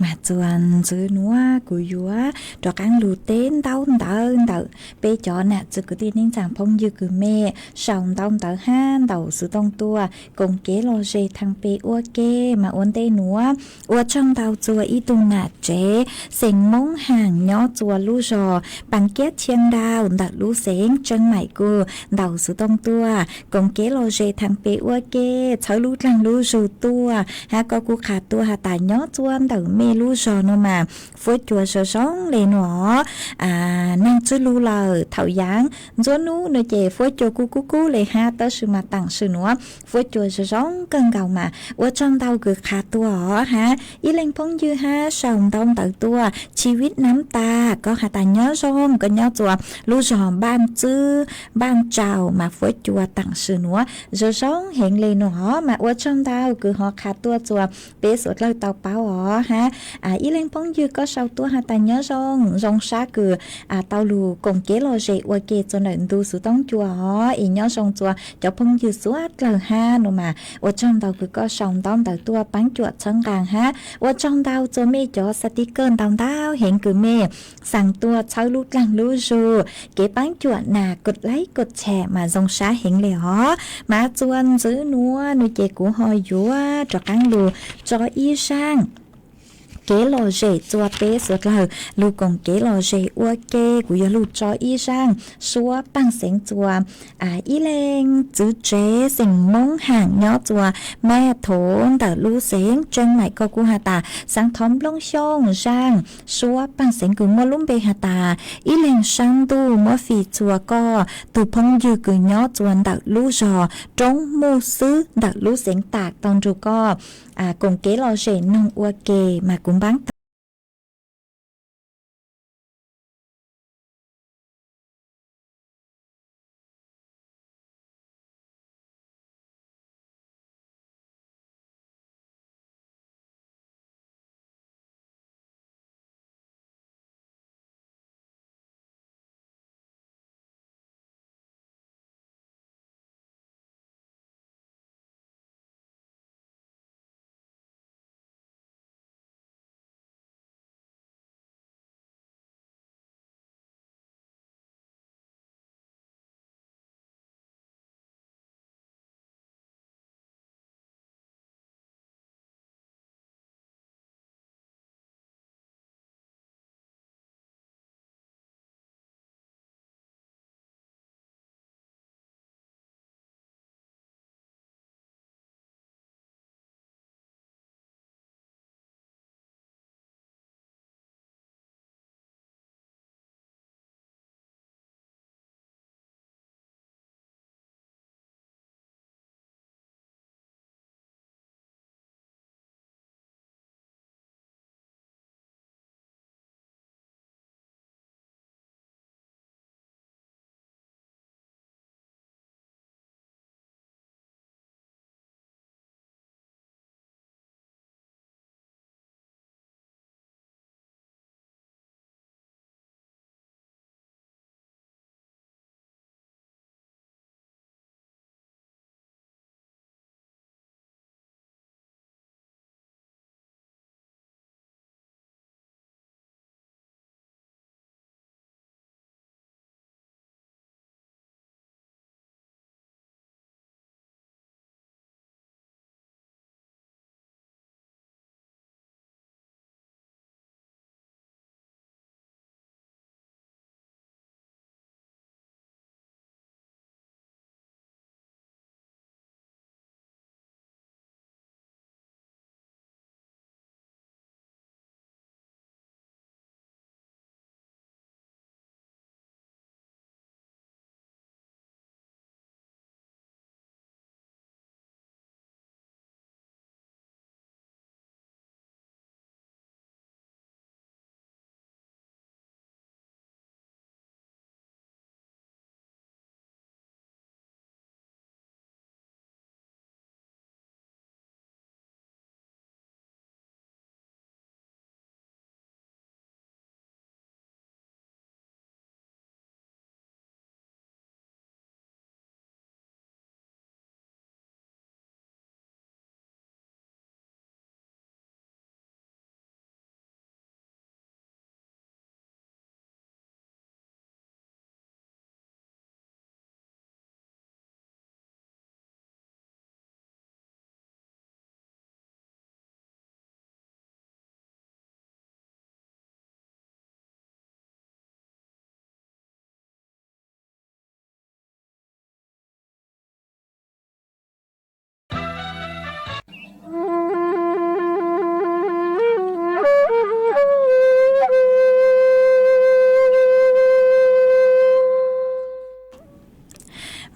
Mas txuas ntxiv nuav kuv yuav rov qaab lug teb ntaub ntawv ntawm peb cov nam txiv kwv tij neej tsaa phooj ywg kws mej sau ntaub ntawv hab ntaus xuv tooj tuaj koom kev lom zem thaam peb ua ke. Mas ua ntej nuav ua tsaug ntau txuas ib tug nam tsev xeem Moob Haam nyob txuas lub zog Paas Kiab Chia Nraum ntawm lub xeev Tseej Maim kws ntaus xuv tooj tuaj koom kev lom zem thaam peb ua ke, txhawb lub dlaag lub zug tuaj hab koj kuj qha tuaj has tas nyob txuas ntawm mej lub zog nuav mas fuab cua zoo zoo le nuav. Neeg tswb lug lawm thaum yaav ntxuab nub nuav ces fuab cua kuj kub kub le hab, tab sis mas taam sim nuav fuab cua zoo zoo kawg nkaus mas ua tsaug ntau kws qha tuaj os hab ib leeg phooj ywg hab sau ntaub ntawv tuaj Chi Vib Nab Tas, koj has tas nyob zoo, koj nyob txuas lub zog Npaaj Txwb Npaaj Tsaus mas fuab cua taam sim nuav zoo zoo heev le nuav os. Mas ua tsaug ntau kws ho qha tuaj txuas peb suav dlawg tau paub os hab ib leeg Phooj ywg koj sau tuaj has tas nyob zoo, zoo sab kws tau lug koom kev lom zem ua ke txug ntawm ntu xuv toob cua os. Es nyob zoo txug cov phooj ywg suav dlawg hab no mas ua tsaug ntau kws koj sau ntaub ntawv tuaj paab cuam txhawb nqaa hab ua tsaug ntau txug mej cov xav tiv kawj ntau ntau heev kws mej xaa tuaj txhawb lub dlaag lub zug kev paab cuam nas kod laib kod chais mas zoo sab heev le os. Mas txuas ntxiv nuav nuav ces kuv ho yuav rov qaab lug tso ib zaaj kev lom zem txua peb suav dlawg lug koom kev lom zem ua ke. Kuv yuav lug tso ib zaaj suab paaj xeev txua ib leeg txwv tsev xeem Moob Haam nyob txua Mab Thov ntawm lub xeev Tseem Maim, koj kuj has tas xaa Thov Nplooj Xyooj. Zaaj suab paaj xeev kws muaj lub npe has tas ib leeg saab ntuj muab fim txua koj tug phooj ywg kws nyob txua ntawm lub zog Roob Muj Xwb ntawm lub xeev Tam tau nrug koj koom kev lom zem noog ua ke mas kuv npaab tau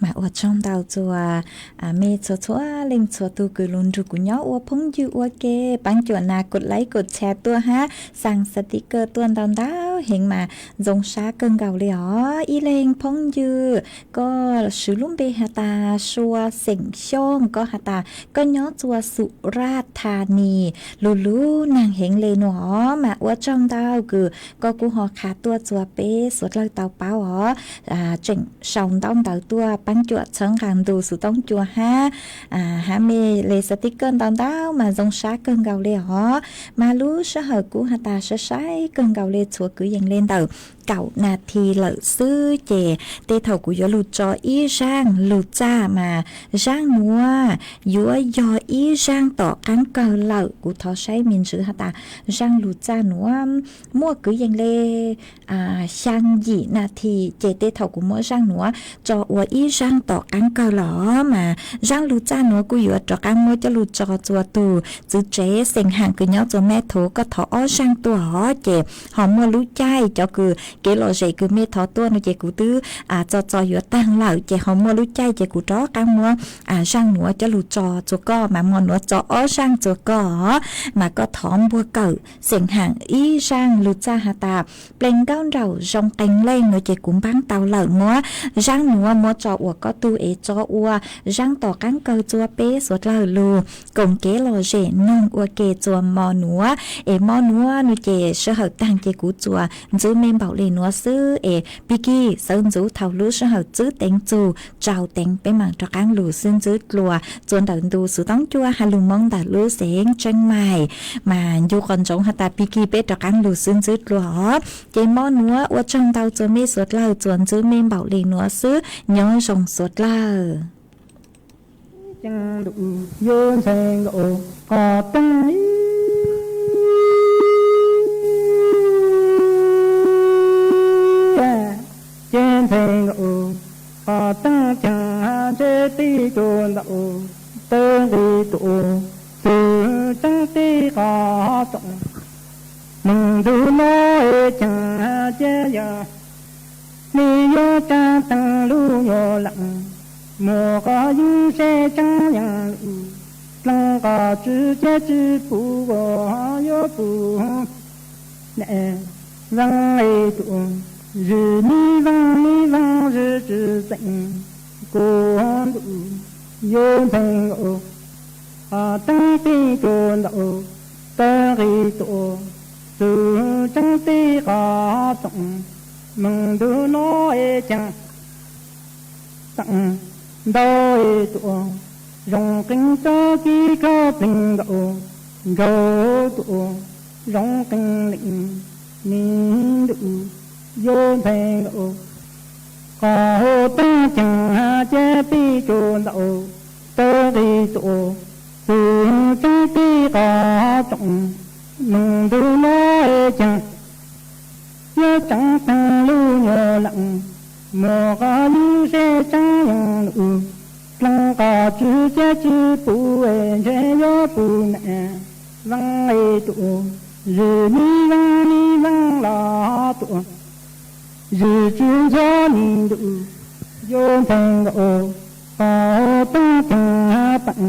Mas ua tsaug ntau txua mej txhua txhua leej txhua tug kws lug nrug kuv nyob ua phooj ywg ua ke, paab cuam nas kod laib kod chais tuaj hab xaa xav tiv kawj tuaj ntau ntau heev mas zoo sab kawg nkaus li os. Ib leeg phooj ywg, koj swv lub npe has tas Sua xeem Xyooj, koj has tas koj nyob txua Xus Raj Tha Nis, lug lub neeg heev le nuav os, mas ua tsaug ntau kws koj kuj ho qha tuaj txua peb suav dlawg tau paub os. Tseem sau ntaub ntawv tuaj paab cuam txhawb nqaa ntu xov tooj cua hab, hab mej le xav tib kawg ntau ntau mas zoo sab kawg nkaus le os. Mas lub sij hawm kuv has tas sai sai kawg nkaus le txhua kwv yees le ntawm kaum nas this lawm xwb ces tej thaum kuv yuav lug tso ib zaaj lug txaj mas zaaj nuav yuav yog ib zaaj tom qaab kawg lawm. Kuv thov saib me ntsis has tas zaaj lug txaj nuav muaj kwv yees le xyaa yim nas this ces tej thaum kuv muab zaaj nuav tso ua ib zaaj tom qaab kawg los mas zaaj lug txaj nuav kuj yuav rov qaab muab coj lug tso txua tug txwv tsev xeem Haam kws nyob txua Mab Thuv, koj thov ob zaaj tuaj os ces ho muaj lub caij cov kws kev lom zem kws mej thov tuaj no ces kuv twb txo txo yuav taag lawm ces ho muaj lub caij ces kuv rov qaab muab zaaj nuav coj lug tso txua koj mas mo nuav tso ob zaaj txua koj os. Mas koj thov npuag kawm xeem Haam ib zaaj lug txaj has tas Plees Nkauj Nraum Zoo Qee Leej no ces kuv npaab tau lawm, muab zaaj nuav muab tso ua koj tug es tso ua zaaj tom qaab kawg txua peb suav dlawg lug koom kev lom zem noog ua ke txua mo nuav. Es mo nuav no ces sij hawm taag ces kuv txuas ntxwv me npaum le nuav xwb es Pig Kig sawv ntxuv thaum lub sij hawm txwv teev txug rau teev peb maam rov qaab lug xwb ntxwv dlua txua ntawm ntu xov tooj cua has lug Moob ntawm lub xeev Tseeb Maim. Mas ncu qos ntsoov has tas Pig Kig peb rov qaab lug xwb ntxwv dlua os. Ces mo nuav ua tsaug ntau txua mej suav dlawg txuas ntxwv me npaum le nuav xwb, nyob zoo suav dlawg. Ceeb ntuj yuav ntxhee nkaus qhov teeb, ces ntxhee nkaus qhov teeb ceeb ntshe tij cuag ntawm tawg nqi tuaj, txwv tseeb tij qhov tsoom. Neeg ntug no ceeb ces yog nej yuav tsa teeb lub nyuag leej, muaj qhov yeeb seb tseeb yeej lus, dleeg qhov tswv ces tswv pum yuav pum ne. Veej tuaj, zwm mi veej mi veej zwm tswv txeem, kuv ntuj yuav ntxhee nkaus qhov teeb tij cuag ntawm tawg nqi tuaj, txwv tseeb tij qhov tsoom. Neeg ntug no ceeb teeb ntau tuaj, zoo qee tsob kib khau pleeg nkaus, nraug tuaj zoo qee leej, me ntuj yuav ntxhee nkaus qhov teeb ceeb ces tij cuag ntawm tawg nqi tuaj, txwv tseeb tij qhov tsoom. Neeg ntug no ceeb yuav tseeb teeb lub nyuag leej, muaj qhov yeeb seb tseeb yeej lus, dleeg qhov tswv ces tswv pum ntshe yuav pum ne. Veej tuaj, zwm mi veej mi veej los tuaj, zwm tswv ntxhuav me ntuj yuav ntxhee nkaus qhov teeb ceeb teeb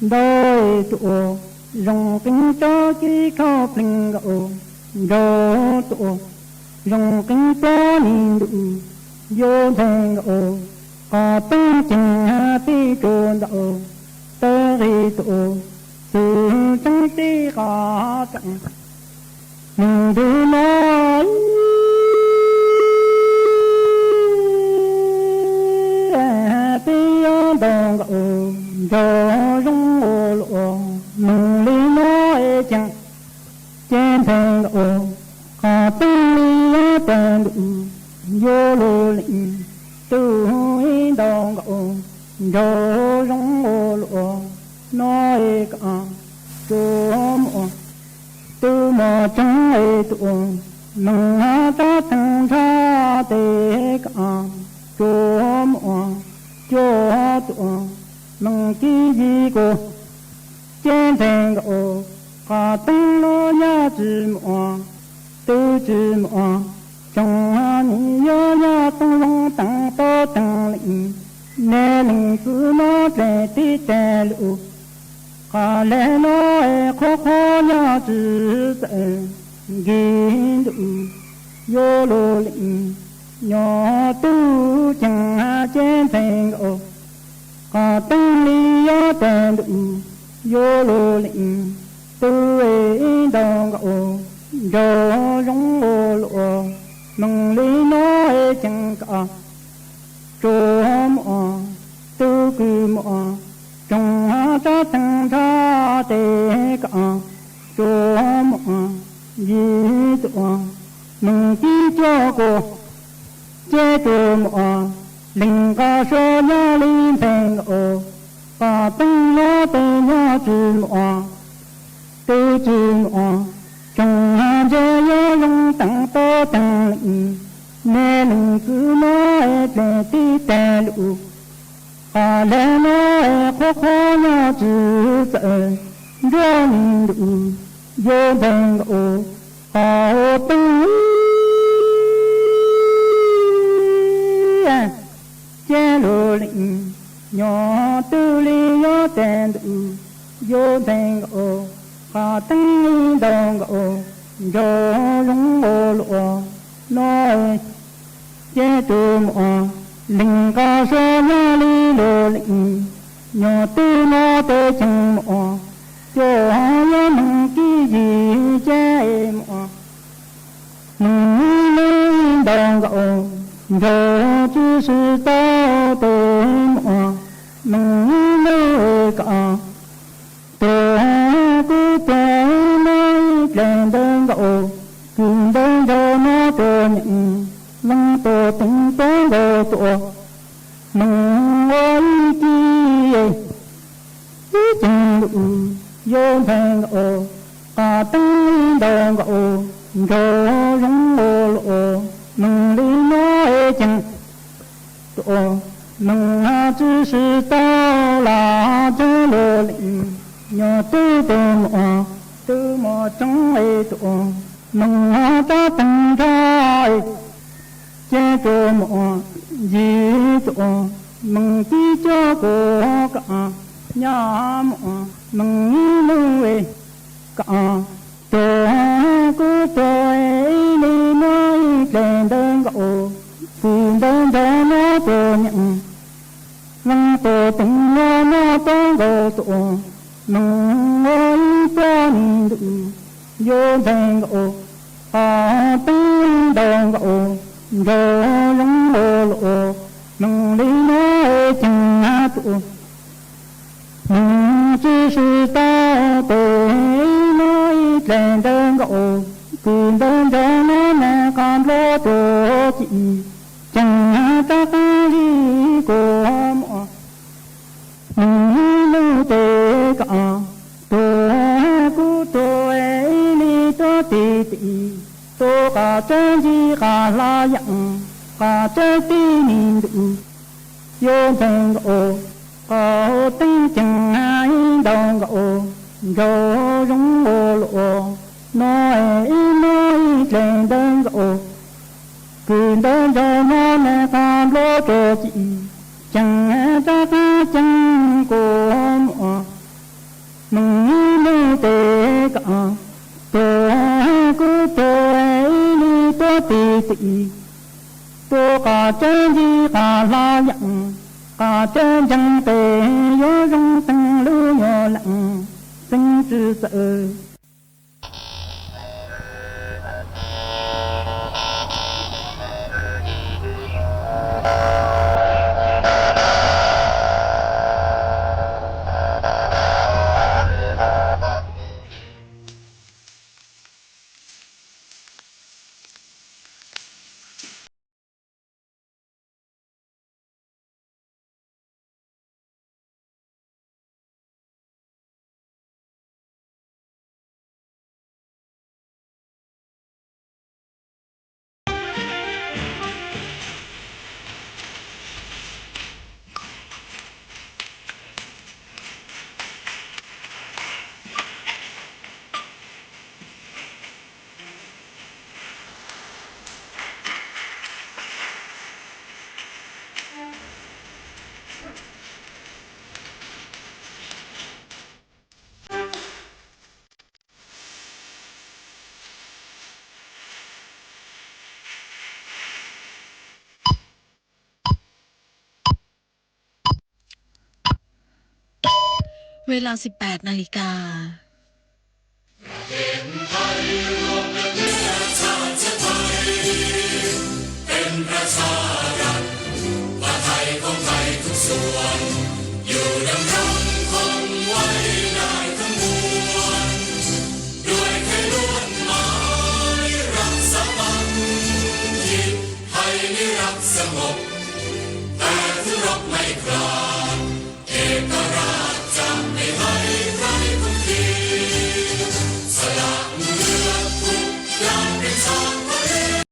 ntau tuaj, zoo qee tsob kib khau pleeg nkaus, nraug tuaj zoo qee plob me ntuj yuav ntxhee nkaus qhov teeb ceeb tij cuag ntawm tawg nqi tuaj, txwv tseeb tij qhov tsoom. Neeg ntug no peb yuav ntaus nkaus nraug zoo ua luaj, neeg li no ceeb ces ntxhee nkaus qhov teeb li yuav tawg ntuj yuav lug leej, tug ib ntaus nkaus nraug zoo ua luaj no es kom cuag muaj tub muaj tseeb es tuaj, neeg tsob teeb ntsha tes kom cuag muaj cuag tuaj, neeg kib yig kuj ces ntxhee nkaus qhov teeb lub yaj tsis muaj tub tsis muaj, tsoom nim yuav yog tooj zoo teeb tub teeb leej, nej leej txwv no dlej tib dlej lus, qhov le no es qhuav qhuav yog tsis txawj nkig ntuj, yuav luag leej, nyob twg ceeb ces ntxhais nkauj, qhov teeb li yuav tag ntuj, yuav luag leej, twb ntau nkaus, nraug zoo ua luaj, meej li no ceeb kom tsuag muaj, twb kws muaj, tsoog rab theej nrog tes kom tsuag muaj, yim tuaj, meej kib cuaj kuj, ces tsuag muaj, leej nqa suav nyob li ntxhais nkauj, qhov teeb no tes nyob tsis muaj, twb tsis muaj, tsoog ntse yuav zoo teeb tau teeb leej, nej leej txiv no dlej tib tag lus, qhov lag no qhuav qhuav nyob tsis txawj, nruab ntug yuav ntxhais nkauj, qhov teeb ces luag leej, nyob twg li yuav tag ntuj, yuav ntxhais nkauj, qhov teeb li ntau nkaus, nraug zoo ua luaj no, ces tsuag muaj, leej nqa suav nyob li luag leej, nyob twg no tes ceeb muaj, cuaj yuav meej kib yim ces muaj, meej li ntau nkaus, nraug tsis sib tau tes muaj, meej li kom tuag kuj tuag, muaj ib dlaim ntawd nkaus, kws ntawd nraug no tuag nyeem, leej tuag teeb tuag nkaus tuaj, meej ua ib kib, ib ceeb lus, yuav ntxhais nkauj, qhov teeb li ntau nkaus, nraug zoo ua luaj, meej li no ceeb tuaj, meej tsis sib tau los ces luag leej, nyob twg tes muaj, twb muaj tsoog tuaj, meej rab theej nrog, ces tsuag muaj, yim tuaj, meej kib cuaj kuj kom, nyob muaj, meej ib lub kom tuag kuj tuag, ib li muaj ib dlaim ntawd nkaus, kws ntawd nraug no tuag nyeem, leej tuag teeb no muaj tuag nkaus tuaj, meej ua ib tuag ni ntuj, yuav ntxhais nkauj, qhov teeb li ntau nkaus, nraug zoo ua luaj, meej li no ceeb tuaj, meej tsis sib tau tes, muaj ib dlaim ntawd nkaus, kws ntawd nraug no nag qab nplob tuag ci, ceeb rov qab li kuj muaj, meej ib lub tes kom, tuag kuj tuag, ib li tuag tib tib, tuag qhov tseeb ncig qhov hla yeem, qhov tseeb tib ni ntuj, yuav ntxhais nkauj, qhov teeb ceeb ib ntau nkaus, nraug zoo ua luaj no, ib muaj ib dlaim ntawd nkaus, kws ntawd nraug no nag qab nplob tuag ci, ceeb rov qab ceeb kuj muaj, meej ib lub tes kom, tuag kuj tuag, ib li tuag tib tib, tuag qhov tseeb ncig qhov hla yeem, qhov tseeb ntseeg tes yuav zoo teeb lub nyuag leej, xeeb tsis txawj. เวลาสิบแปดนาฬิกา